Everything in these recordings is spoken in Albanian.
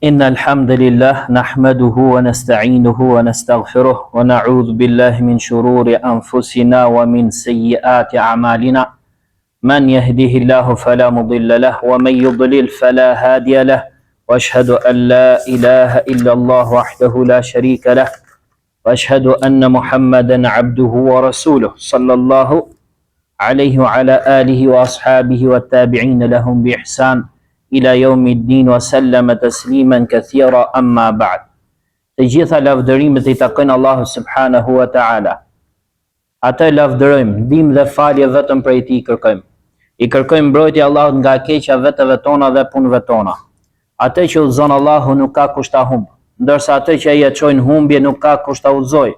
إن الحمد لله نحمده ونستعينه ونستغفره ونعوذ بالله من شرور أنفسنا ومن سيئات أعمالنا من يهده الله فلا مضل له ومن يضلل فلا هادي له واشهد أن لا إله إلا الله وحده لا شريك له واشهد أن محمدا عبده ورسوله صلى الله عليه وعلى آله وأصحابه والتابعين لهم بإحسان إلى يوم الدين وسلم تسليما كثيرا أما بعد Të gjitha lavdërimet i takojnë Allahut subhanahu wa ta'ala. Atë e lavdërojmë, ndihmë dhe falje vetëm prej Tij kërkojmë. I kërkojmë mbrojtje Allahut nga e keqja e veteve tona dhe punëve tona. Atë që udhëzon Allahu nuk ka kush ta humbë, ndërsa atë që Ai e çon në humbje nuk ka kush ta udhëzojë.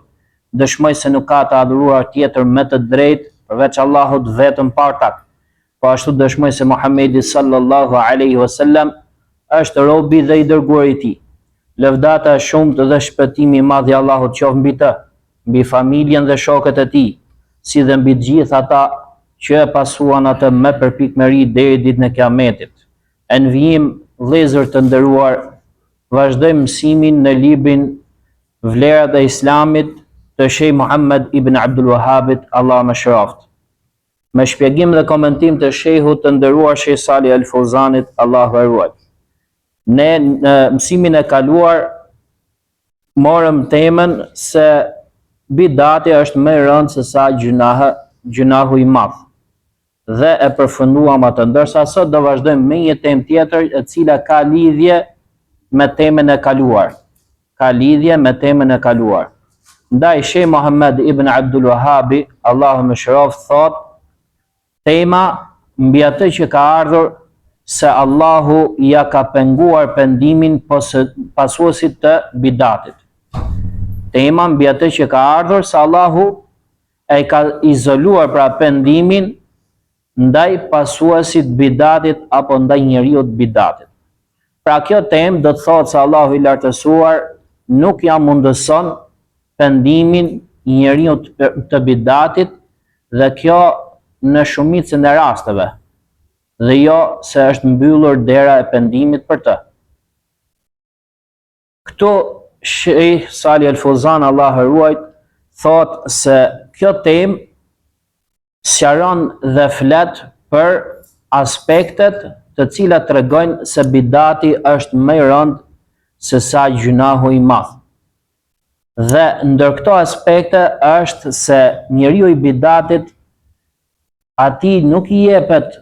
Dëshmoj se nuk ka të adhuruar tjetër me të drejtë përveç Allahut vetëm pa ortak. Po ashtu dëshmoj se Muhamedi sallallahu alaihi wasallam është robi dhe i dërguari i tij. Lëvdata e shumtë dhe shpëtimi i madh i Allahut qoftë mbi të, mbi familjen dhe shokët e tij, si dhe mbi të gjithë ata që e pasuan atë me përpikmëri deri ditën e Kiametit. E në vijim, vëllezër të nderuar, vazhdojmë mësimin në librin Vlerat e Islamit të Shejh Muhammed ibn Abdul Wahhabit, Allahu e mëshiroftë. Me shpjegim dhe komentim të Shejhut të nderuar Shejh Salih El Fauzanit, Allahu e ruajtë. Ne në mësimin e kaluar morëm temën se bidati është më i rëndë se sa gjynah, gjynahu i madh. Dhe e përfunduam atë, ndërsa sot do vazhdojmë me një temë tjetër e cila ka lidhje me temën e kaluar. Ka lidhje me temën e kaluar. Ndaj Shejh Muhammed ibn Abdul Wahhabi, Allahu e mëshiroftë, thotë tema mbi atë që ka ardhur se Allahu ia ka penguar pendimin pasuesit të bidatit. Tema mbi atë që ka ardhur se Allahu e ka izoluar pra pendimin ndaj pasuesit bidatit apo ndaj njeriut bidatit. Pra kjo temë do të thotë se Allahu i lartësuar nuk ia mundëson pendimin njeriut të bidatit dhe kjo në shumicën e rasteve dhe jo se është mbyllur dera e pendimit për të. Këtu Shejh Salih El Fozan Allahu e ruajt thotë se kjo temë sqaron dhe flet për aspektet të cilat tregojnë se bidati është më i rëndë se sa gjynahu i madh. Dhe ndër këto aspekte është se njeriu i bidatit atij nuk i jepet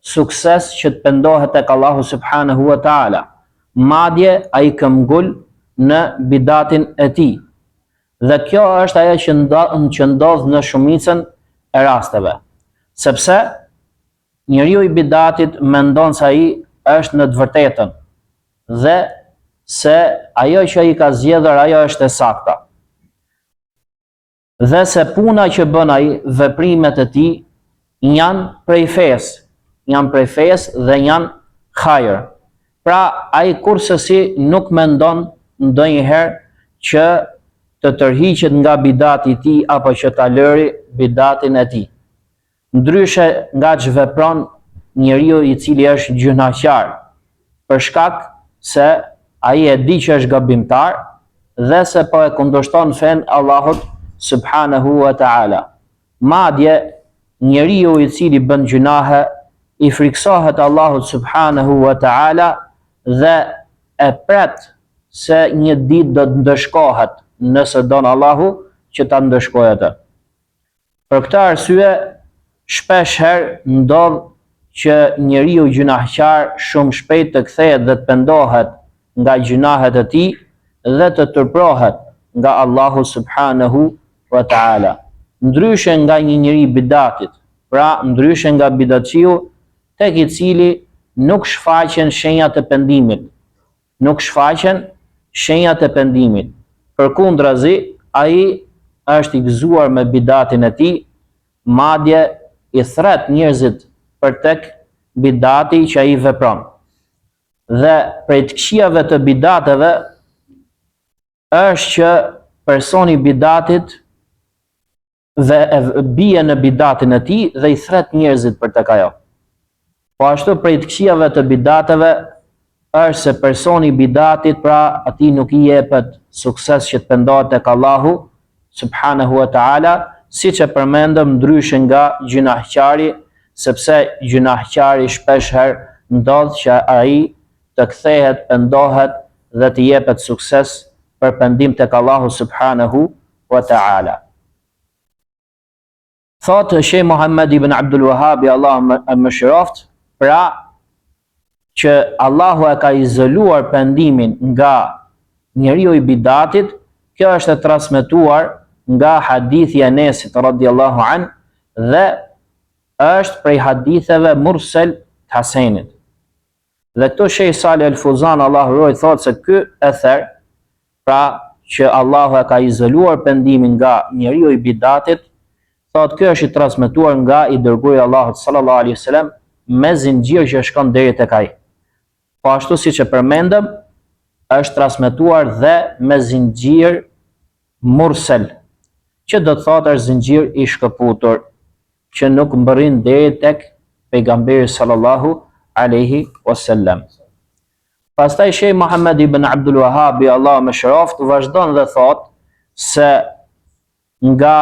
sukses që të pendohet tek Allahu subhanahu wa taala. Madje ai këmbgul në bidatin e tij. Dhe kjo është ajo që që ndodh në shumicën e rasteve. Sepse njeriu i bidatit mendon se ai është në të vërtetën dhe se ajo që ai ka zgjedhur ajo është e sakta. Dhe se puna që bën ai, veprimet e tij, janë prej fesë, janë prej fesë dhe janë hajër. Pra, ai kurrsesi nuk mendon ndonjëherë që të tërhiqet nga bidati i tij apo që ta lëri bidatin e tij. Ndryshe nga ç'vepron njeriu i cili është gjynahqar, për shkak se ai e di që është gabimtar dhe se po e kundërshton fenë e Allahut subhanahu wa ta'ala. Madje, njeriu i cili bën gjynahe i frikësohet Allahut subhanahu wa ta'ala dhe e pret se një ditë do të ndëshkohet, nëse don Allahu që ta ndëshkojë atë. Për këtë arsye, shpesh herë ndodh që njeriu gjynahqar shumë shpejt të kthehet dhe të pendohet nga gjynahet e tij dhe të turpërohet nga Allahu subhanahu wa ta'ala. Ndryshe nga një njeri i bidatit, pra ndryshe nga bidatçiu, tek i cili nuk shfaqen shenjat e pendimit, Nuk shfaqen shenjat e pendimit. Përkundrazi, ai është i gëzuar me bidatin e tij, madje i thërret njerëzit për tek bidati që ai vepron. Dhe prej të këqijave të bidateve është që personi i bidatit dhe e bie në bidatin e tij dhe i thërret njerëzit për tek ajo. Po ashtu prej të këqijave të bidateve është se personi i bidatit pra atij nuk i jepet sukses që të pendohet tek Allahu subhanahu wa taala, siç e përmendëm ndryshe nga gjynahqari, sepse gjynahqari shpesh herë ndodh që ai të kthehet, pendohet dhe të jepet sukses për pendim tek Allahu subhanahu wa taala. Thotë Shejh Muhammed ibn Abdul Wahhabi, Allahu e mëshiroftë, pra që Allahu e ka izoluar pendimin nga njeriu i bidatit, kjo është e transmetuar nga hadithi i Enesit radiallahu an dhe është prej haditheve mursel të Hasenit. Dhe këtu Shejh Salih El Fuzan, Allahu e ruajtë, thotë se ky ether, pra që Allahu e ka izoluar pendimin nga njeriu i bidatit, thotë ky është i transmetuar nga i dërguari i Allahut sallallahu alaihi wasallam me zinxhir që shkon deri tek ai. Po ashtu siç e përmendëm, është transmetuar dhe me zinxhir mursel, që do të thotë është zinxhir i shkëputur. që nuk mbërrin deri tek pejgamberi sallallahu alaihi wasallam. Pastaj Shejh Muhammed ibn Abdul Wahhabi, Allahu e mëshiroftë, vazhdon dhe thotë se nga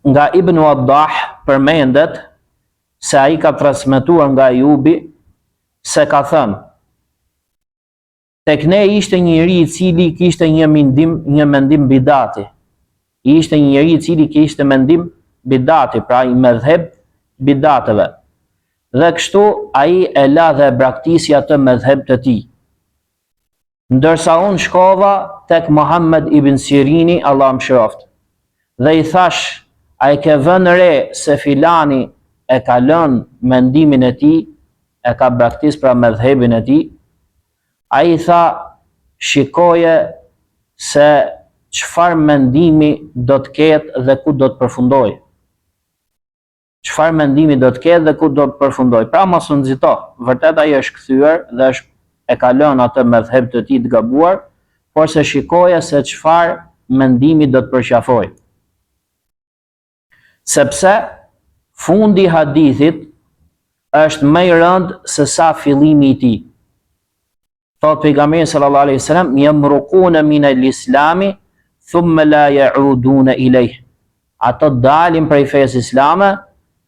nga Ibn Waddah përmendet se ai ka transmetuar nga Ejubi se ka thënë Tek ne ishte një njeri i cili kishte një mendim, një mendim bidati. Ishte një njeri i cili kishte mendim bidati, pra i medhheb bidateve. Dhe kështu ai e la dhe e braktisi atë medhheb të tij. Ndërsa unë shkova tek Muhammed ibn Sirini, Allahu e mëshiroftë. Dhe i thashë, a e ke vënë re se filani e ka lënë mendimin e tij, e ka braktis pra medhhebin e tij? Ai i tha, shikoje se çfarë mendimi do të ketë dhe ku do të përfundojë. Çfarë mendimi do të ketë dhe ku do të përfundojë. Pra mos u nxito, vërtet ai është kthyer dhe është e ka lënë atë medhheb të tij të gabuar, porse shikoje se çfarë mendimi do të përqafojë. Sepse fundi i hadithit është më i rëndë se sa fillimi i tij. Thotë pejgamberi sallallahu alaihi wasallam, "Yamruquna min al-islami thumma la ya'uduna ilayh." Ato dalin prej fesë islame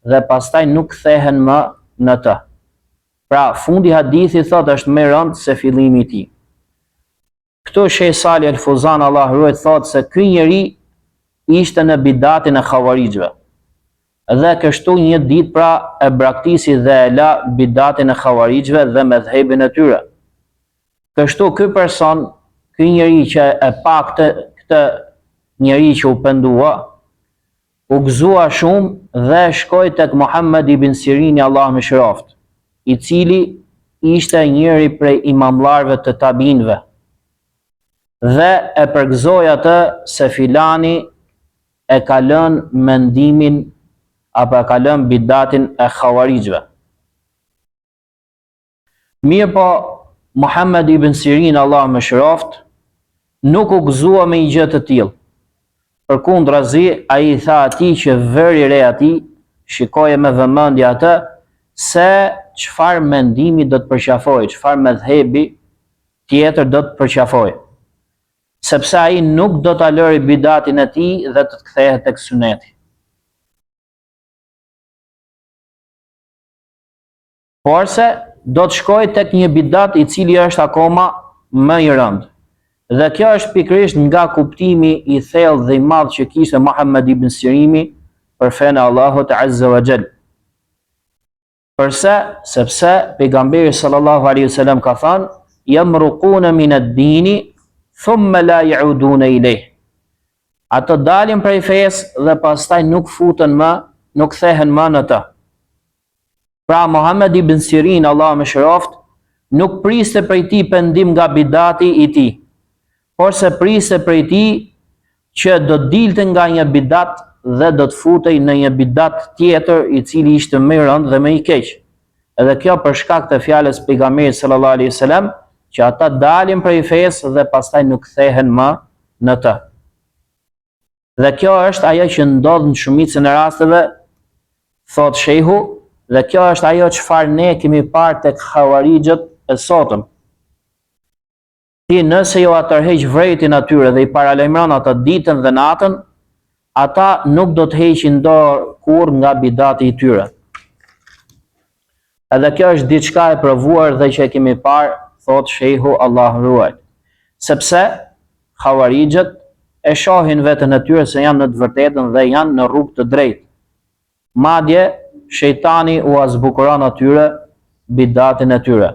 dhe pastaj nuk kthehen më në të. Pra, fundi i hadithit thotë është më i rëndë se fillimi i tij. Këtu Shejh Salih El Fuzan Allahu e ruajtë thotë se ky njeri ishte në bidatin e Havarixhëve. Dhe kështu një ditë pra e braktisi dhe e la bidatin e Havarixhëve dhe medhhebin e tyre. Kështu ky person, ky njeri që e pa këtë këtë njeri që u pendua, U gëzua shumë dhe shkoi tek Muhammed ibn Sirini Allahu e mëshiroftë, i cili ishte njëri prej imamllarëve të tabiinëve. Dhe e përgëzoi atë se filani e ka lënë mendimin apo e ka lënë bidatin e Havarixhëve. Mirëpo, Muhammed ibn Sirin, Allahu e mëshiroftë, nuk u gëzua me një gjë të tillë. Përkundrazi, ai i tha atij që vëri re atij, shikoje me vëmendje atë se çfarë mendimi do të përqafojë, çfarë medhhebi tjetër do të përqafojë. Sepse ai nuk do ta lërë bidatin e tij dhe të kthehet tek suneti. Porse do të shkojë tek një bidat i cili është akoma më i rëndë. Dhe kjo është pikërisht nga kuptimi i thellë dhe i madh që kishte Muhammed ibn Sirini për fenë e Allahut Azza wa Jall. Përse? Sepse pejgamberi sallallahu alaihi wasallam ka thënë: "Yamruquna min ad-dini thumma la ya'uduna ilayh." Ato dalin prej fesë dhe pastaj nuk futen më, nuk kthehen më në të. Pra Muhammed ibn Sirin, Allahu e mëshiroftë, nuk priste prej tij pendim nga bidati i tij, porse priste prej tij që do të dilte nga një bidat dhe do të futej në një bidat tjetër i cili ishte më i rëndë dhe më i keq. Edhe kjo për shkak të fjalës pejgamberit sallallahu alaihi wasallam, që ata dalin prej fesë dhe pastaj nuk kthehen më në të. Dhe kjo është ajo që ndodh në shumicën e rasteve, thotë shehu, dhe kjo është ajo çfarë ne kemi parë tek havarixhët. e sotëm. Ti nëse jua tërheq vërejtjen atyre dhe i paralajmëron ata ditën dhe natën, ata nuk do të heqin dorë kurrë nga bidati i tyre. Edhe kjo është diçka e provuar dhe që e kemi parë, thotë shehu Allahu e ruajt. Sepse havarixhët e shohin veten e tyre se janë në të vërtetën dhe janë në rrugë të drejtë. Madje, shejtani ua zbukuron atyre bidatin e tyre.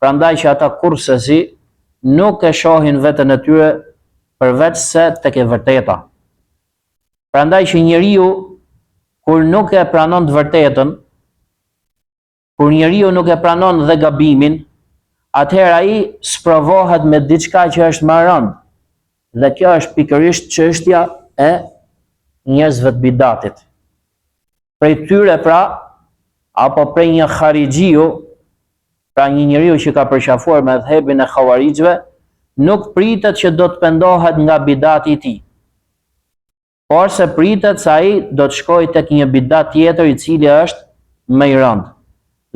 Prandaj që ata kurrsesi nuk e shohin veten e tyre përveçse tek e vërteta. Prandaj që njeriu kur nuk e pranon të vërtetën, Kur njeriu nuk e pranon dhe gabimin, atëherë ai sprovohet me diçka që është më e rëndë. Dhe kjo është pikërisht çështja e njerëzve të bidatit. Prej tyre pra, apo prej një harixhiu, pra një njeriu që ka përqafuar medhhebin e havarixhëve, nuk pritet që do të pendohet nga bidati i tij. Porse pritet se ai do të shkojë tek një bidat tjetër i cili është më i rëndë.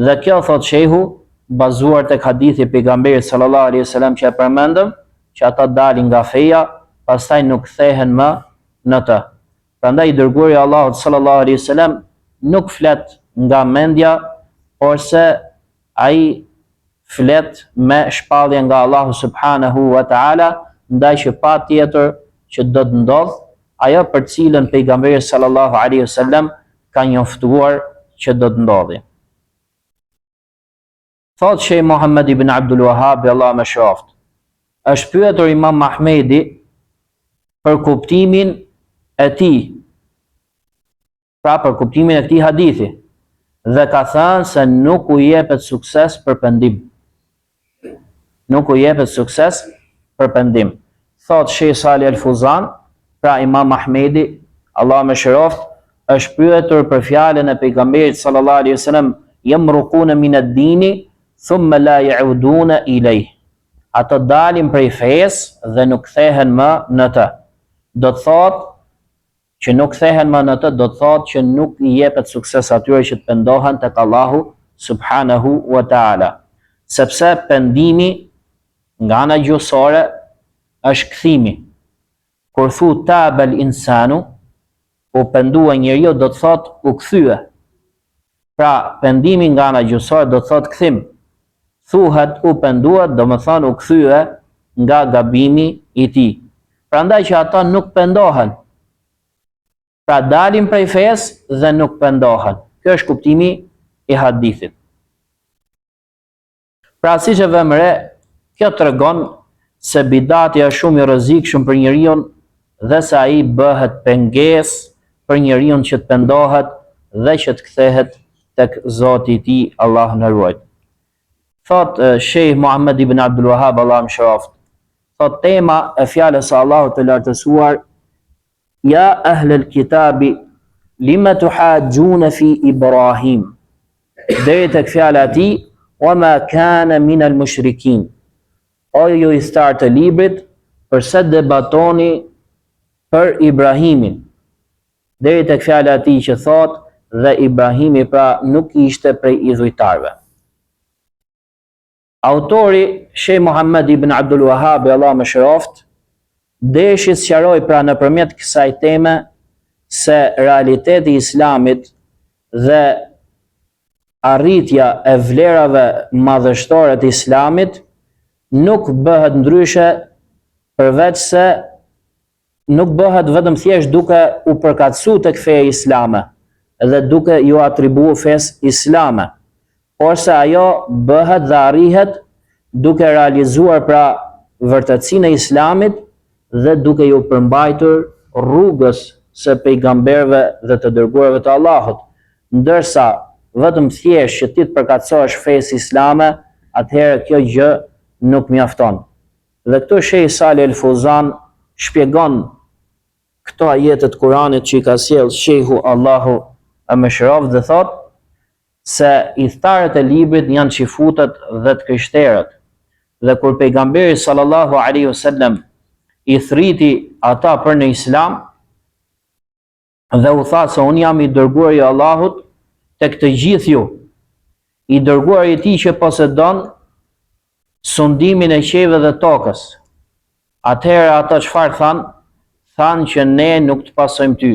Dhe kjo thotë shehu, bazuar tek hadithi i pejgamberit sallallahu alaihi wasallam që e përmendëm, që ata dalin nga feja, pastaj nuk kthehen më në të. Prandaj i dërguari i Allahut sallallahu alaihi wasallam nuk flet nga mendja, porse Ai flet me shpallje nga Allahu subhanahu wa taala, ndaj që patjetër që do të ndodhë ajo për të cilën pejgamberi sallallahu alaihi wasallam ka njoftuar që do të ndodhi. Thotë Shejh Muhammed ibn Abdul Wahhab, Allahu e mëshiroftë. Është pyetur Imam Ahmedi për kuptimin e tij pra për kuptimin e këtij hadithi, dhe ka thënë se nuk u jepet sukses për pendim. Nuk u jepet sukses për pendim. Thotë Shejh Salih El Fuzan, pra Imam Ahmedi, Allahu e mëshiroftë, është pyetur për fjalën e pejgamberit sallallahu alaihi wasallam, "Yamruquna min ad-dini thumma la ya'uduna ilayh." Ato dalin prej fesë dhe nuk kthehen më në të. Do të thotë që nuk kthehen më në të do të thotë që nuk i jepet sukses atyre që të pendohen tek Allahu subhanahu wa taala. Sepse pendimi nga ana gjuhësore është kthimi. Kur thu tabel insanu, u pendua njeriu do të thotë u kthye. Pra, pendimi nga ana gjuhësore do të thotë kthim. Thuhet u pendua, domethënë u kthye nga gabimi i tij. Prandaj që ata nuk pendohen. Pra dalin prej fesë dhe nuk pendohen. Kjo është kuptimi i hadithit. Pra siç e vëmë re, kjo tregon se bidati është shumë i rrezikshëm për njeriun dhe se ai bëhet pengesë për njeriun që të pendohet dhe që të kthehet tek Zoti i tij, Allahu na ruajt. Thotë Shejh Muhammed ibn Abdul Wahhab, Allahu e mëshiroftë. Thotë tema e fjalës së Allahut të lartësuar Ja ahlel kitabi lima tuhajjuna fi Ibrahim deri tek fjala e tij wa ma kana min al mushrikin o ju ithtarë të librit përse debatoni për Ibrahimin deri tek fjala e tij që thotë dhe Ibrahimi pra nuk ishte prej idhujtarëve Autori, Shejh Muhammed ibn Abdul Wahhabi, Allahu e mëshiroftë, deshi të sqarojë pra nëpërmjet kësaj teme se realiteti i Islamit dhe arritja e vlerave madhështore të Islamit nuk bëhet ndryshe përveçse nuk bëhet vetëm thjesht duke u përkatësu tek feja islame dhe duke iu atribu fesë islame, porse ajo bëhet dhe arrihet duke realizuar pra vërtetësinë e islamit dhe duke iu përmbajtur rrugës së pejgamberëve dhe të dërguarve të Allahut, ndërsa vetëm thjesht që ti të përkatësohesh fesë islame, atëherë kjo gjë nuk mjafton. Dhe këtu Shejh Salih El Fuzan shpjegon këto ajete të Kuranit që i ka sjellë Shejhu Allahu e mëshiroftë dhe thotë se ithtarët e librit janë çifutët dhe të krishterët. Dhe kur pejgamberi sallallahu alaihi wasallam i thriti ata për në Islam dhe u tha se unë jam i dërguari i Allahut tek të gjithë ju, i dërguari i tij që posedon Sundimin e qiejve dhe tokës. Atëherë ata çfarë thanë? Thanë që ne nuk të pasojmë ty.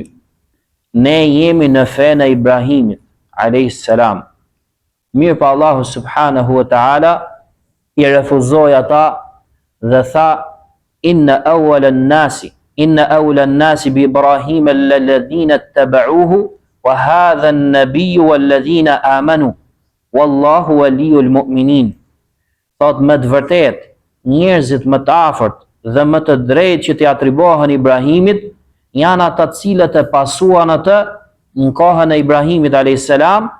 Ne jemi në fenë e Ibrahimit, alayhis salam. Mirëpo Allahu subhanahu wa taala i refuzoi ata dhe tha inna awwala an-nasi inna awla an-nasi bi Ibrahim alladhina ittaba'uhu wa hadha an-nabiyyu walladhina amanu Wallahu waliyul mu'minin. Thotë me të vërtetë, njerëzit më të afërt dhe më të drejtë që t'i atribuohen Ibrahimit janë ata të cilët e pasuan atë në kohën e Ibrahimit alayhis salam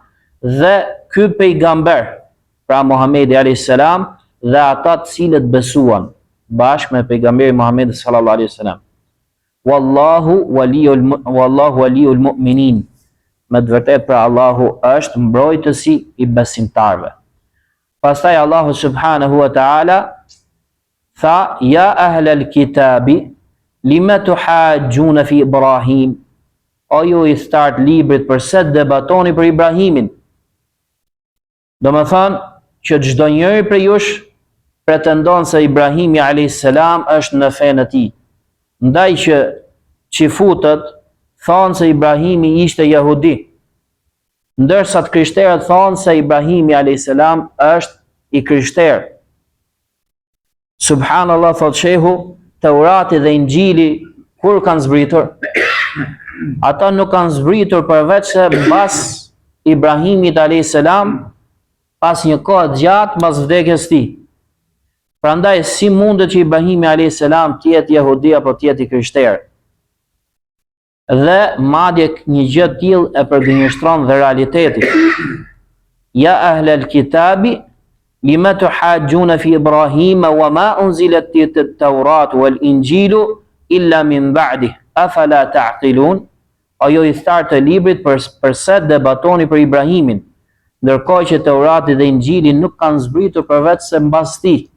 dhe ky pejgamber, pra Muhamedi alayhis salam dhe ata të cilët besuan bashkë me pejgamberin Muhammed sallallahu alaihi wasallam. Wallahu waliyul wallahu waliyul mu'minin. Me të vërtetë pra Allahu është mbrojtësi i besimtarëve. Pastaj Allahu subhanahu wa taala tha ja ahlal kitabi lima tuhajjuna fi Ibrahim o ju ithtarë të librit përse debatoni për Ibrahimin Domethënë që çdo njëri prej jush pretendon se Ibrahimi a.s. është në fenë e tij. Ndaj që çifutët thonë se Ibrahimi ishte jehudi, ndërsa të krishterët thonë se Ibrahimi a.s. është i krishterë. Subhanallah thot shehu, Teurati dhe Inxhili kur kanë zbritur? Ata nuk kanë zbritur përveç se mbas Ibrahimit alayhis salam, pas një kohe të gjatë mbas vdekjes së tij. Prandaj si mundet që Ibrahimi alayhis salam të jetë jehudi apo të jetë i krishterë? Dhe madje një gjë të tillë e përgënjeshtron dhe realiteti. Ja ahlel kitabi lima tuhajjuna fi Ibrahim wa ma unzilat at-Taurat wal Injilu illa min ba'dih afala ta'qilun? O ju ithtarë të librit për, përse debatoni për Ibrahimin, ndërkohë që Teurati dhe Inxhili nuk kanë zbritur përveç se mbas tij.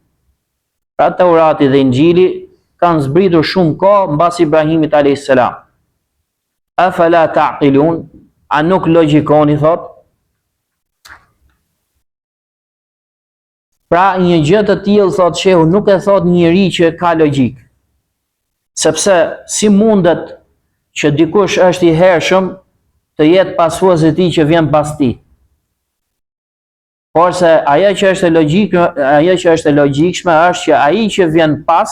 Pra Teurati dhe Inxhili kanë zbritur shumë kohë mbas Ibrahimit alayhis salam. Afala ta'qilun? A nuk logjikoni thot? Pra një gjë të tillë thot shehu nuk e thot njeri që ka logjikë. Sepse si mundet që dikush është i hershëm të jetë pasues i tij që vjen pas tij. Porse ajo që është e logjikë, ajo që është e logjikshme është që ai që vjen pas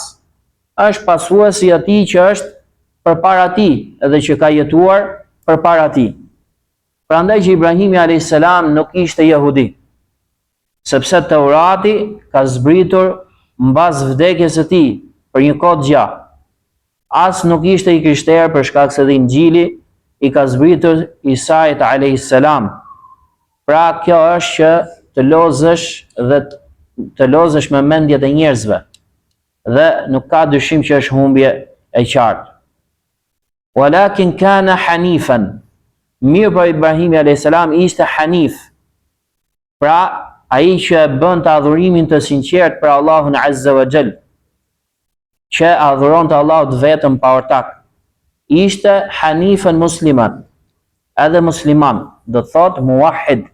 është pasuesi i atij që është përpara tij dhe që ka jetuar përpara tij. Prandaj që Ibrahimi alayhis salam nuk ishte jehudi, sepse Teurati ka zbritur mbas vdekjes së tij për një kohë të gjatë. As nuk ishte i krishterë për shkak se dhe Inxhili i ka zbritur Isait alayhis salam. Pra kjo është që të lozësh dhe të lozësh me mendjet e njerëzve. Dhe nuk ka dyshim që është humbje e qartë. Walakin kana hanifan. Mirëpo Ibrahimi alayhis salam ishte hanif. Pra, ai që e bënte adhurimin të sinqertë për Allahun Azza wa Jall, që adhuronte Allahun vetëm pa ortak. Ishte hanifen musliman, edhe musliman, do të thotë muwahhid,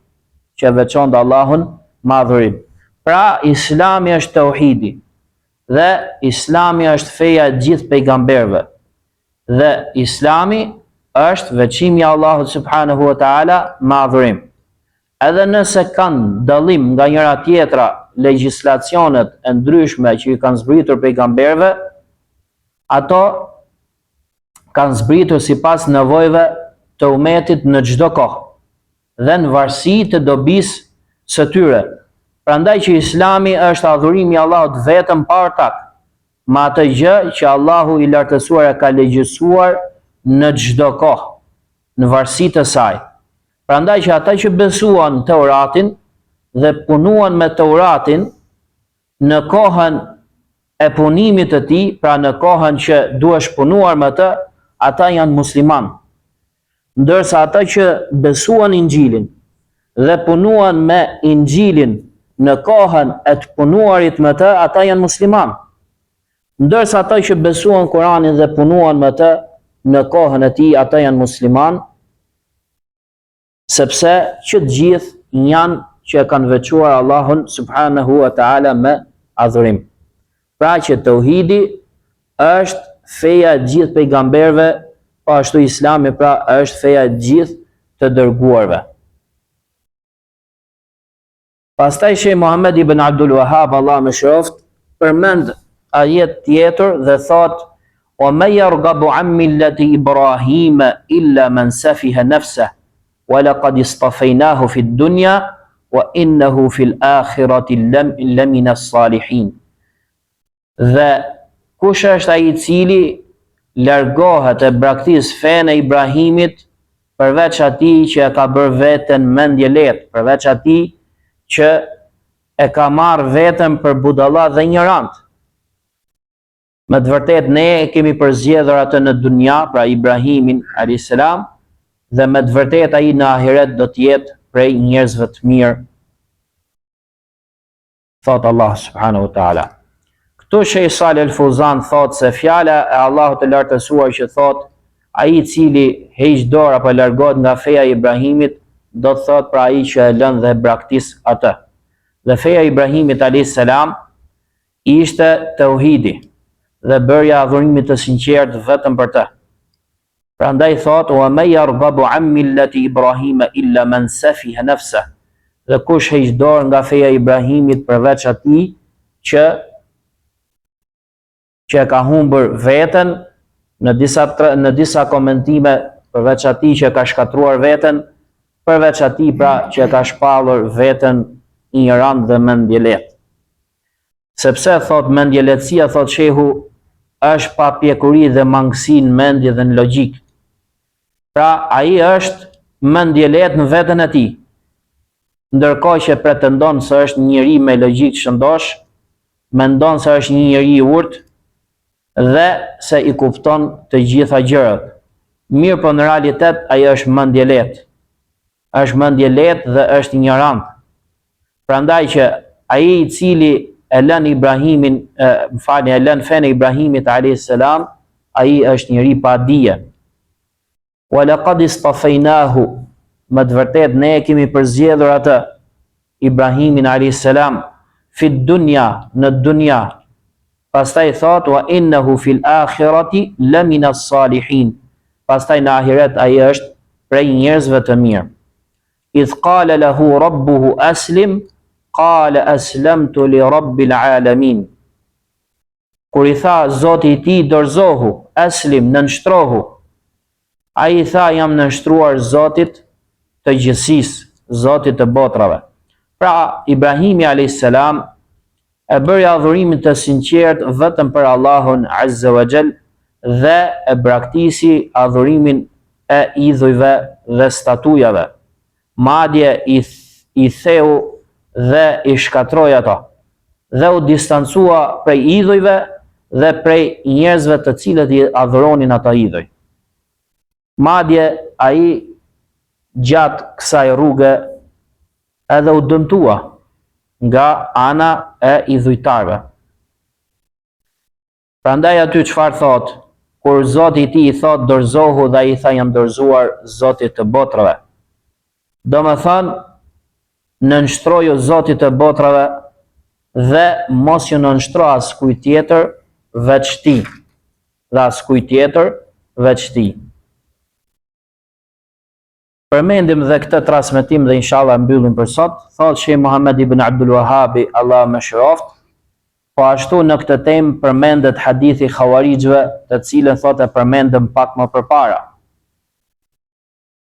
që e veçonte Allahun me adhurim. Pra, Islami është tauhidi dhe Islami është feja e gjithë pejgamberëve. Dhe Islami është veçimi i Allahut subhanahu wa taala me adhurim. Edhe nëse kanë dallim nga njëra tjetra legjislacionet e ndryshme që i kanë zbritur pejgamberëve, ato kanë zbritur sipas nevojave të umetit në çdo kohë dhe në varësi të dobisë së tyre. Prandaj që Islami është adhurimi i Allahut vetëm pa ortak, me atë gjë që Allahu i lartësuar e ka legjisuar në çdo kohë, në varësi të saj. Prandaj që ata që besuan Teuratin dhe punuan me Teuratin në kohën e punimit të tij, pra në kohën që duhesh punuar me të, ata janë muslimanë. Ndërsa ata që besuan Inxhilin dhe punuan me Inxhilin në kohën e të punuarit me të, ata janë muslimanë. Ndërsa ata që besuan Kuranin dhe punuan me të në kohën e tij, ata janë muslimanë, sepse që të gjithë janë që e kanë veçuar Allahun subhanahu wa taala me. adhurim. Pra që teuhidi është feja e gjithë pejgamberëve, po ashtu Islami pra është feja e gjithë të dërguarve. Pastaj Shejh Muhammed ibn Abdul Wahhab, Allahu e mëshiroftë, përmend ajet tjetër dhe thotë: "Wa men yarghabu an millati Ibrahim illa man safiha nafsah, wa laqad istafaynahu fi ad-dunya wa innahu fil akhirati lamina as-salihin." Dhe kush është ai i cili largohet e braktis fenë e Ibrahimit përveç atij që e ka bërë veten mendjelehtë, përveç atij që e ka marrë veten për budalla dhe injorant. Me të vërtetë ne e kemi përzgjedhur atë në dunja, pra Ibrahimin alayhis salam, dhe me të vërtetë ai në ahiret do të jetë prej njerëzve të mirë Thotë Allah subhanahu wa taala. Këtu Shejh Salih El Fuzan thotë se fjala e Allahut të Lartësuar që thotë ai i cili heq dorë apo largohet nga feja e Ibrahimit, do të thotë pra ai që e lën dhe e braktis atë. Dhe feja e Ibrahimit alayhis salam ishte teuhidi dhe bërja e adhurimit të sinqertë vetëm për të. Prandaj thotë, Wa men yarghabu an millati Ibrahima illa man safiha nafsah, dhe kush heq dorë nga feja e Ibrahimit përveç atij që që e ka humbur veten në disa në disa komentime përveç atij që e ka shkatërruar veten, përveç atij pra që e ka shpallur veten injorant dhe mendjelehtë. Sepse, thotë, mendjelehtësia, thotë shehu, është papjekuri dhe mangësi në mendje dhe në logjikë. Pra, ai është mendjelehtë në veten e tij, ndërkohë që pretendon se është një njeri me logjikë të shëndoshë, mendon se është një njeri i urtë dhe se i kupton të gjitha gjërat. Mirëpo në realitet ai është mendjelehtë. Është mendjelehtë dhe është injorant. Prandaj që ai i cili e lën Ibrahimin, e, më falni, e lën fenë e Ibrahimit alayhis salam, ai është njeri pa dije. Wa laqad istafaynahu, me të vërtetë ne e kemi përzgjedhur atë Ibrahimin alayhis salam fi dunya, në dunja. Pastaj thotë wa innahu fil akhirati lamina salihin. Pastaj në ahiret ai është prej njerëzve të mirë. Idh qala lahu rabbuhu aslim, qala aslamtu li rabbil alamin. Kur i tha Zoti i tij dorëzohu, aslim, nënshtrohu. Ai i tha jam nënshtruar Zotit të gjithësisë, Zotit të botrave. Pra Ibrahimi alayhis salam e bëri adhurimin të sinqertë vetëm për Allahun azza wa jall dhe e braktisi adhurimin e idhujve dhe statujave, madje i i theu dhe i shkatërroi ato, dhe u distancua prej idhujve dhe prej njerëzve të cilët i adhuronin ata idhuj. Madje ai gjatë kësaj rruge edhe u dëmtua nga ana e idhujtarëve. Prandaj aty çfarë thotë, kur Zoti i tij i thotë dorëzohu dhe ai tha jam dorëzuar Zotit të botërave. Domethënë, nënshtroju Zotit të botërave dhe mos ju nënshtro askujt tjetër veç tij. Dhe askujt tjetër veç tij. Përmendim dhe këtë transmetim dhe inshallah e mbyllim për sot, thotë Shejh Muhammed ibn Abdul Wahhabi, Allahu e mëshiroftë, po ashtu në këtë temë përmendet hadithi i Khawarixhëve, të cilën thotë e përmendëm pak më përpara.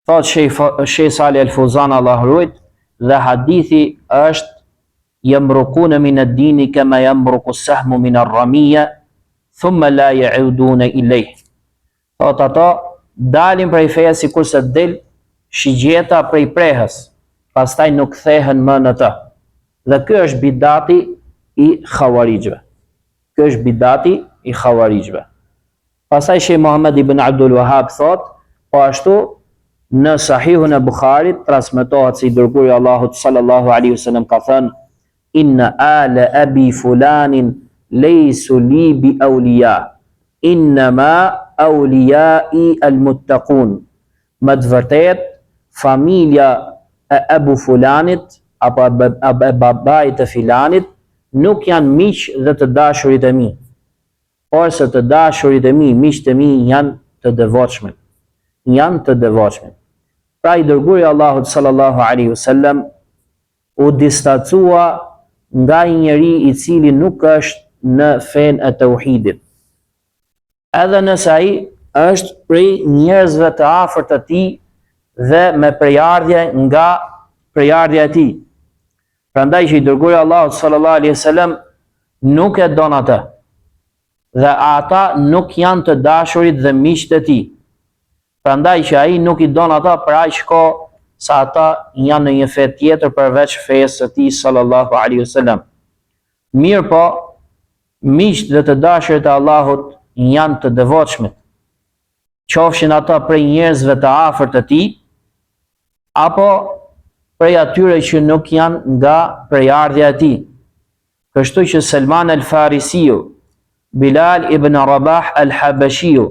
Thotë Shejh Shejh Salih El Fuzan Allahu e rujt, dhe hadithi është yamruquna min ad-dini kama yamruqu as-sahmu min ar-ramiyya thumma la ya'uduna ilayh. Thotë ato, dalin prej feje sikurse del shigjeta prej prehës, pastaj nuk kthehen më në të. Dhe ky është bidati i Khawarixhëve. Ky është bidati i Khawarixhëve. Pastaj Shejh Muhammed ibn Abdul Wahhab thotë, po ashtu në Sahihun e Buharit transmetohet se i dërguari i Allahut sallallahu alaihi wasallam ka thënë Inna ale abi fulanin lejsu li bi awliya, innama awliyai al muttaqun. Me të vërtetë, familja e Ebu Fulanit apo e babait të filanit. nuk janë miq dhe të dashurit e mi, porse të dashurit e mi, miqtë e mi janë të devotshmit. Janë të devotshmit. Pra i dërguari i Allahut sallallahu alaihi wasallam u distancua nga një njeri i cili nuk është në fenë e teuhidit. Edhe nëse ai është prej njerëzve të afërt të tij dhe me prejardhje nga prejardhja e tij. Prandaj që i dërguari i Allahut sallallahu alaihi wasallam nuk e don atë. Dhe ata nuk janë të dashurit dhe miqtë e tij. Prandaj që ai nuk i don ata për aq kohë sa ata janë në një fe tjetër përveç fesë së tij sallallahu alaihi wasallam. Mirëpo, miqtë dhe të dashurit e Allahut janë të devotshmit. Qofshin ata prej njerëzve të afërt të tij, apo prej atyre që nuk janë nga prejardhja e tij. Kështu që Selman el Farisiu, Bilal ibn Rabah el Habeshiu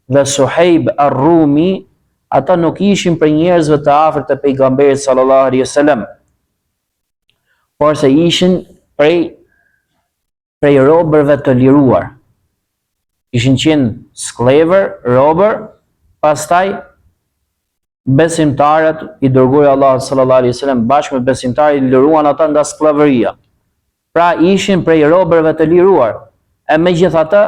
dhe Suhejb el Rumi, ata nuk ishin prej njerëzve të afërt të pejgamberit sallallahu alaihi wasallam, porse ishin prej prej robërve të liruar. Ishin qenë skllevër, robër, pastaj besimtarët i dërguari i Allahut sallallahu alaihi wasallam bashkë me besimtarët i liruan ata nga skllavëria. Pra ishin prej robërve të liruar. E megjithatë,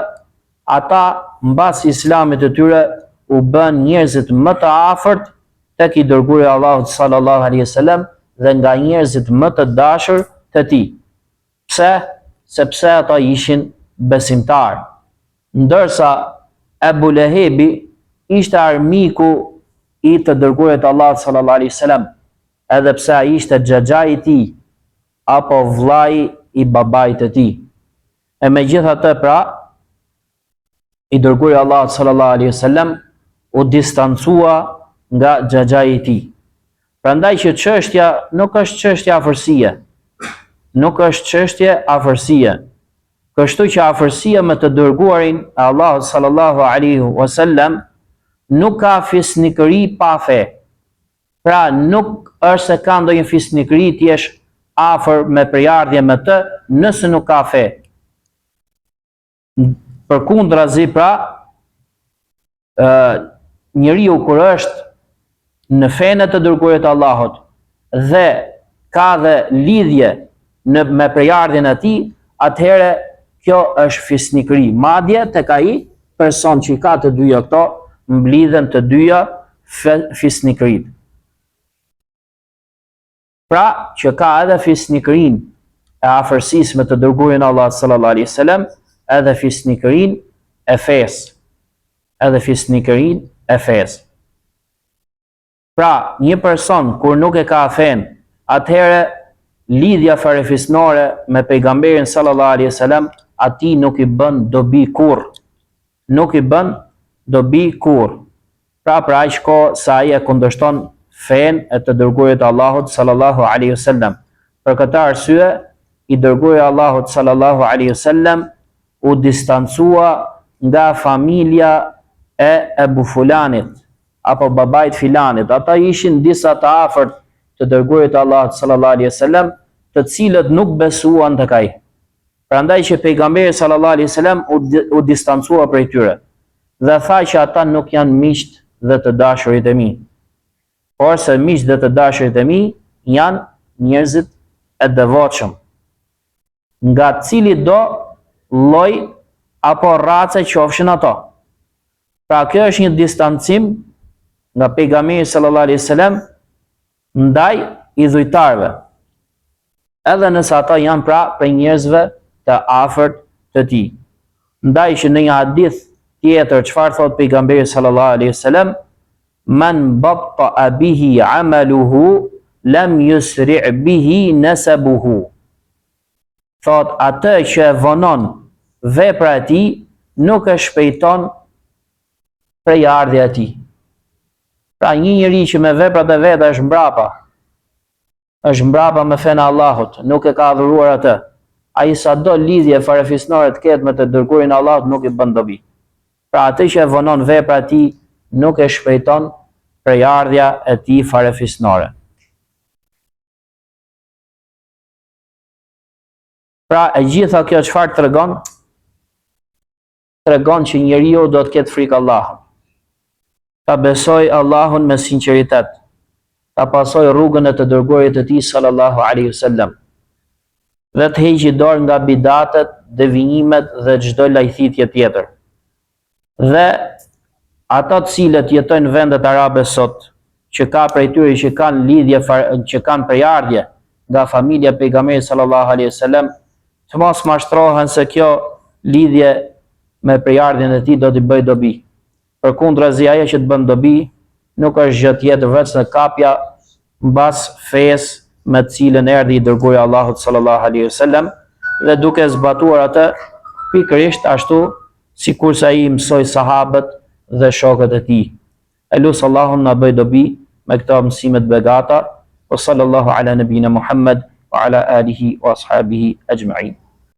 ata mbas islamit të tyre u bënë njerëzit më të afërt tek i dërguari i Allahut sallallahu alaihi wasallam dhe nga njerëzit më të dashur të tij. Pse? Sepse ata ishin besimtarë. Ndërsa Ebu Lehebi ishte armiku i të dërguarit të Allahut sallallahu alaihi wasallam, edhe pse ai ishte xhaxhai i tij apo vëllai i babait të tij. E megjithatë pra, i dërguari i Allahut sallallahu alaihi wasallam u distancua nga xhaxhai i tij. Prandaj që çështja nuk është çështje afërsie. Nuk është çështje afërsie. Kështu që afërsia me të dërguarin e Allahut sallallahu alaihi wasallam nuk ka fisnikëri pa fe. Pra nuk është se ka ndonjë fisnikëri të jesh afër me prejardhje me të nëse nuk ka fe. Përkundrazi pra, ë njeriu kur është në fenë e të dërguarit të Allahut dhe ka dhe lidhje në me prejardhjen e tij, atëherë kjo është fisnikëri. Madje tek ai person që i ka të dyja këto, mblidhen të dyja fisnikëritë. Pra, që ka edhe fisnikërinë e afërsisë me të dërguarin e Allahut sallallahu alaihi wasallam, edhe fisnikërinë e fesë, edhe fisnikërinë e fesë. Pra, një person kur nuk e ka fenë, atëherë lidhja farefisnore me pejgamberin sallallahu alaihi wasallam atij nuk i bën dobi kurrë. Nuk i bën dobi kurrë. Pra për aq kohë sa ai e kundërshton fenë e të dërguarit të Allahut sallallahu alaihi wasallam. Për këtë arsye, i dërguari i Allahut sallallahu alaihi wasallam u distancua nga familja e Ebu Fulanit apo babait filanit. Ata ishin disa të afërt të dërguarit të Allahut sallallahu alaihi wasallam, të cilët nuk besuan tek ai. Prandaj që pejgamberi sallallahu alaihi wasallam u, u distancua prej tyre dhe tha që ata nuk janë miqtë dhe të dashurit e mi. Porse miqtë dhe të dashurit e mi janë njerëzit e devotshëm. Nga cilido lloj apo race qofshin ato. Pra kjo është një distancim nga pejgamberi sallallahu alaihi wasallam ndaj idhujtarëve, edhe nëse ata janë pra prej njerëzve të afërt të tij. Ndaj që në një hadith tjetër çfarë thotë pejgamberi sallallahu alaihi wasallam, men batta'a bihi amaluhu lam yusri' bihi nasabuhu. Thotë atë që e vonon vepra e tij nuk e shpejton prejardhja e tij. Pra një njeri që me veprat e veta është mbrapa, është mbrapa me fenë e Allahut, nuk e ka adhuruar atë. Ai sado lidhje farefisnore të ketë me të dërguarin e Allahut nuk i bën dobi. Pra atë që e vonon vepra e tij nuk e shpejton prejardhja e tij farefisnore. Pra e gjitha kjo çfarë tregon? Tregon që njeriu do të ketë frikë Allahun. Ta besojë Allahun me sinqeritet. Ta pasojë rrugën e të dërguarit të tij sallallahu alaihi wasallam. Dhe të heqë dorë nga bidatet, devijimet dhe çdo lajthitje tjetër. Dhe ata të cilët jetojnë në vendet arabe sot, që ka prej tyre që kanë lidhje që kanë prejardhje nga familja e pejgamberit sallallahu alaihi wasallam, të mos mashtrohen se kjo lidhje me prejardhjen e tij do t'i bëjë dobi. Përkundrazi ajo që të bën dobi nuk është gjë tjetër veçse kapja mbas fesë me të cilën erdhi i dërguari i Allahut sallallahu alaihi wasallam dhe duke zbatuar atë pikërisht ashtu sikurse ai i mësoi sahabët dhe shokët e tij. E lus Allahun na bëjë dobi me këto mësime të begata. Wa sallallahu ala nabina Muhammad wa ala alihi wa ashabihi ajma'in.